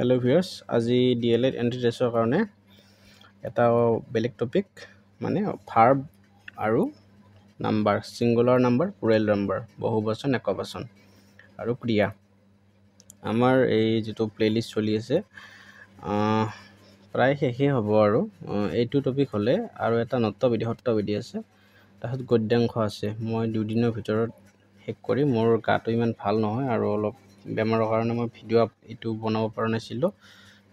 Hello' viewers, আজি D L add entry টেষ্টৰ কাৰণে এটা বেলেগ টপিক, মানে ভাৰ্ব আৰু number, singular number, plural number, বহুবচন, একবচন আৰু ক্ৰিয়া। আমাৰ এই যিটো প্লে'লিষ্ট চলি আছে প্ৰায় শেষেই হ'ব আৰু এইটো টপিক হ'লে আৰু এটা নত্যবিধি সত্যবিধি আছে, তাৰপিছত গদ্যাংশ আছে। মই দুদিনৰ ভিতৰত শেষ কৰি, মোৰ গাটো ইমান ভাল নহয় আৰু অলপ বেমাৰৰ কাৰণে মই ভিডিঅ' এইটো বনাব পৰা নাছিলোঁ।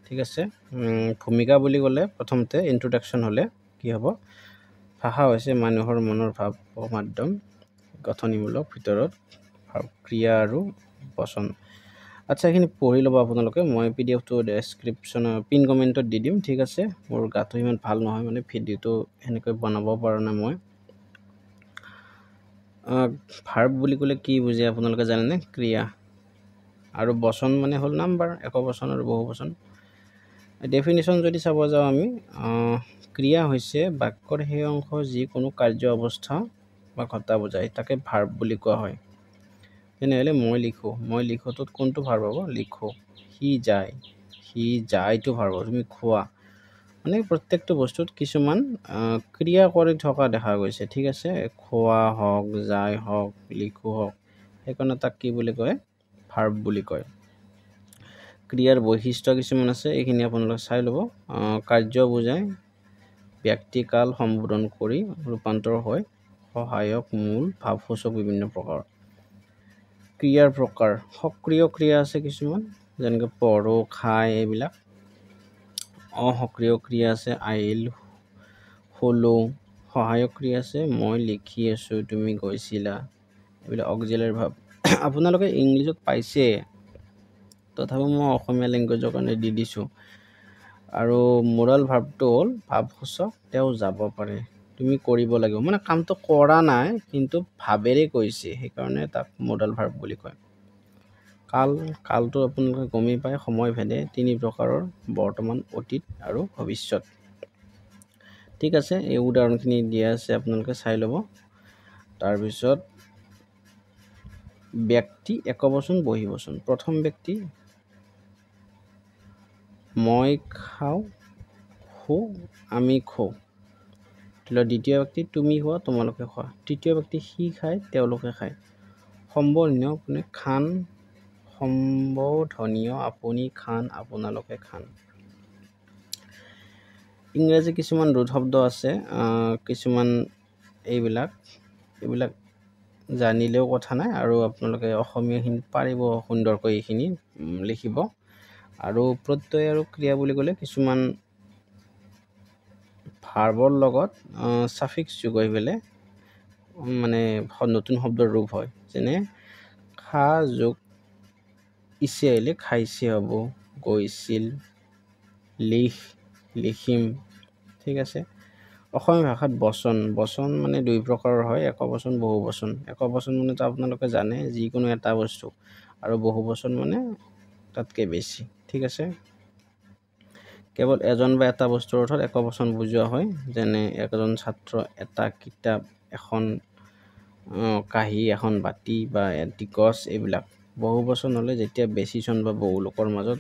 ঠিক আছে, ভূমিকা বুলি ক'লে প্ৰথমতে ইণ্ট্ৰডাকশ্যন হ'লে কি হ'ব? ভাষা হৈছে মানুহৰ মনৰ ভাৱ মাধ্যম, গঠনিমূলক ভিতৰত ক্ৰিয়া আৰু বচন। আচ্ছা, এইখিনি পঢ়ি ল'ব আপোনালোকে, মই পি ডি এফটো ডেছক্ৰিপশ্যনৰ পিন কমেণ্টত দি দিম। ঠিক আছে, মোৰ গাটো ইমান ভাল নহয়, মানে ভিডিঅ'টো সেনেকৈ বনাব পৰা নাই মই। ভাৰ্ব বুলি ক'লে কি বুজে আপোনালোকে জানেনে? ক্ৰিয়া। আৰু বচন মানে হ'ল নাম্বাৰ, একবচন আৰু বহুবচন। ডেফিনেশ্যন যদি চাব যাওঁ আমি, ক্ৰিয়া হৈছে বাক্যৰ সেই অংশ যি কোনো কাৰ্য অৱস্থা বা ঘটা বুজায়, তাকে ভাৰ্ব বুলি কোৱা হয়। তেনেহ'লে মই লিখোঁ, মই লিখোঁটোত কোনটো ভাৰ্ব হ'ব? লিখোঁ। সি যায়, সি যায়টো ভাৰ্ব হ'ব। তুমি খোৱা, মানে প্ৰত্যেকটো বস্তুত কিছুমান ক্ৰিয়া কৰি থকা দেখা গৈছে। ঠিক আছে, খোৱা হওক, যায় হওক, লিখোঁ হওক, সেইকাৰণে তাক কি বুলি কয়? ভাৰ্ব বুলি কয়। ক্ৰিয়াৰ বৈশিষ্ট্য কিছুমান আছে, এইখিনি আপোনালোকে চাই ল'ব। কাৰ্য বুজায়, ব্যক্তিকাল সম্বোধন কৰি ৰূপান্তৰ হয়, সহায়ক, মূল, ভাৱসূচক বিভিন্ন প্ৰকাৰৰ। ক্ৰিয়াৰ প্ৰকাৰ, সক্ৰিয় ক্ৰিয়া আছে কিছুমান, যেনেকৈ পঢ়ো, খাই, এইবিলাক। অসক্ৰিয় ক্ৰিয়া আছে, আহিল, শুলো। সহায়ক ক্ৰিয়া আছে, মই লিখি আছোঁ, তুমি গৈছিলা, এইবিলাক অক্সিলাৰী ভাৱ। আপোনালোকে ইংলিছত পাইছে, তথাপিও মই অসমীয়া লেংগুৱেজৰ কাৰণে দি দিছোঁ। আৰু মোৰাল ভাৱটো হ'ল ভাৱসূচক, তেওঁ যাব পাৰে, তুমি কৰিব লাগিব, মানে কামটো কৰা নাই কিন্তু ভাৱেৰে কৈছে, সেইকাৰণে তাক মোডাল ভাৰ্ব বুলি কয়। কাল, কালটো আপোনালোকে গমেই পায়, সময় ভেদে তিনি প্ৰকাৰৰ, বৰ্তমান, অতীত আৰু ভৱিষ্যত। ঠিক আছে, এই উদাহৰণখিনি দিয়া আছে, আপোনালোকে চাই ল'ব। তাৰপিছত ব্যক্তি, একবচন, বহুবচন। প্ৰথম ব্যক্তি, মই খাওঁ, খো, আমি খো। দ্বিতীয় ব্যক্তি, তুমি খোৱা, তোমালোকে খোৱা। তৃতীয় ব্যক্তি, সি খায়, তেওঁলোকে খায়। সম্বোধনীয় আপুনি খান, সম্বোধনীয় আপুনি খান, আপোনালোকে খান। ইংৰাজী কিছুমান ৰুট শব্দ আছে, কিছুমান এইবিলাক এইবিলাক জানিলেও কথা নাই, আৰু আপোনালোকে অসমীয়াখিনি পাৰিব সুন্দৰকৈ এইখিনি লিখিব। আৰু প্ৰত্যয় আৰু ক্ৰিয়া বুলি ক'লে কিছুমান ভাৰ্বৰ লগত চাফিক্স যোগ হৈ পেলাই মানে নতুন শব্দৰ ৰূপ হয়। যেনে খা যোগ ইছে আহিলে খাইছে হ'ব, গৈছিল, লিখ, লিখিম। ঠিক আছে, অসমীয়া ভাষাত বচন, বচন মানে দুই প্ৰকাৰৰ হয়, একবচন, বহুবচন। একবচন মানেতো আপোনালোকে জানে, যিকোনো এটা বস্তু, আৰু বহুবচন মানে তাতকৈ বেছি। ঠিক আছে, কেৱল এজন বা এটা বস্তুৰ অৰ্থত একবচন বুজোৱা হয়, যেনে এজন ছাত্ৰ, এটা কিতাপ, এখন কাঁহী, এখন বাতি বা এটি গছ, এইবিলাক। বহুবচন হ'লে যেতিয়া বেছিজন বা বহু লোকৰ মাজত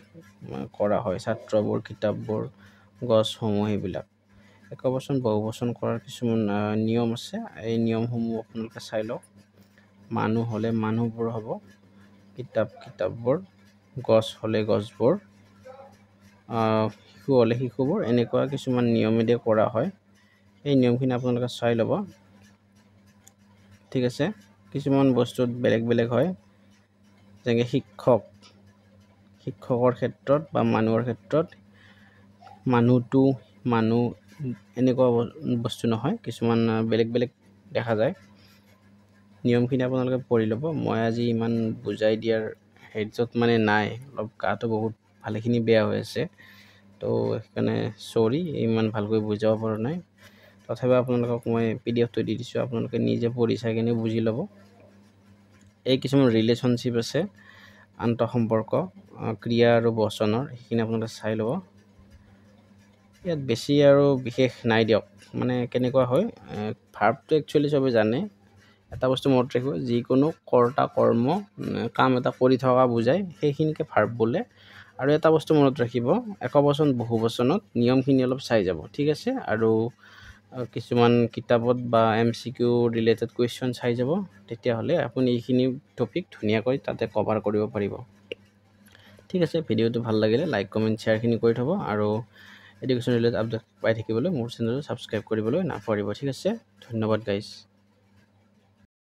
কৰা হয়, ছাত্ৰবোৰ, কিতাপবোৰ, গছসমূহ, সেইবিলাক। একবচন বহুবচন কৰাৰ কিছুমান নিয়ম আছে, এই নিয়মসমূহ আপোনালোকে চাই লওক। মানুহ হ'লে মানুহবোৰ হ'ব, কিতাপ কিতাপবোৰ, গছ হ'লে গছবোৰ, শিশু হ'লে শিশুবোৰ, এনেকুৱা কিছুমান নিয়মেৰে কৰা হয়। এই নিয়মখিনি আপোনালোকে চাই ল'ব। ঠিক আছে, কিছুমান বস্তুত বেলেগ বেলেগ হয়, যেনেকৈ শিক্ষক, শিক্ষকৰ ক্ষেত্ৰত বা মানুহৰ ক্ষেত্ৰত মানুহটো, মানুহ, এনেকুৱা বস্তু নহয়, কিছুমান বেলেগ বেলেগ দেখা যায়। নিয়মখিনি আপোনালোকে পঢ়ি ল'ব। মই আজি ইমান বুজাই দিয়াৰ হেৰিটোত মানে নাই, অলপ গাটো বহুত ভালেখিনি বেয়া হৈ আছে, তো সেইকাৰণে চৰি, ইমান ভালকৈ বুজাব পৰা নাই। তথাপিও আপোনালোকক মই পি ডি এফটো দি দিছোঁ, আপোনালোকে নিজে পঢ়ি চাই কিনে বুজি ল'ব। এই কিছুমান ৰিলেশ্যনশ্বিপ আছে, আন্তঃসম্পৰ্ক, ক্ৰিয়া আৰু বচনৰ, সেইখিনি আপোনালোকে চাই ল'ব। ইয়াত বেছি আৰু বিশেষ নাই দিয়ক। মানে কেনেকুৱা হয়, ভাৰ্বটো একচুৱেলি চবে জানে, এটা বস্তু মনত ৰাখিব, যিকোনো কৰ্তা কৰ্ম কাম এটা কৰি থকা বুজায়, সেইখিনিকে ভাৰ্ব বোলে। আৰু এটা বস্তু মনত ৰাখিব, একবচন বহুবচনত নিয়মখিনি অলপ চাই যাব, ঠিক আছে। আৰু কিছুমান কিতাপত বা MCQ related question চাই যাব, তেতিয়াহ'লে আপুনি এইখিনি টপিক ধুনীয়াকৈ তাতে কভাৰ কৰিব পাৰিব, ঠিক আছে। ভিডিঅ'টো ভাল লাগিলে লাইক, কমেণ্ট, শ্বেয়াৰখিনি কৰি থ'ব আৰু এডুকেশ্যন ৰিলেটেড আপডেট পাই থাকিবলৈ মোৰ চেনেলটো ছাবস্ক্ৰাইব কৰিবলৈ নাপাহৰিব, ঠিক আছে। ধন্যবাদ গাইজ।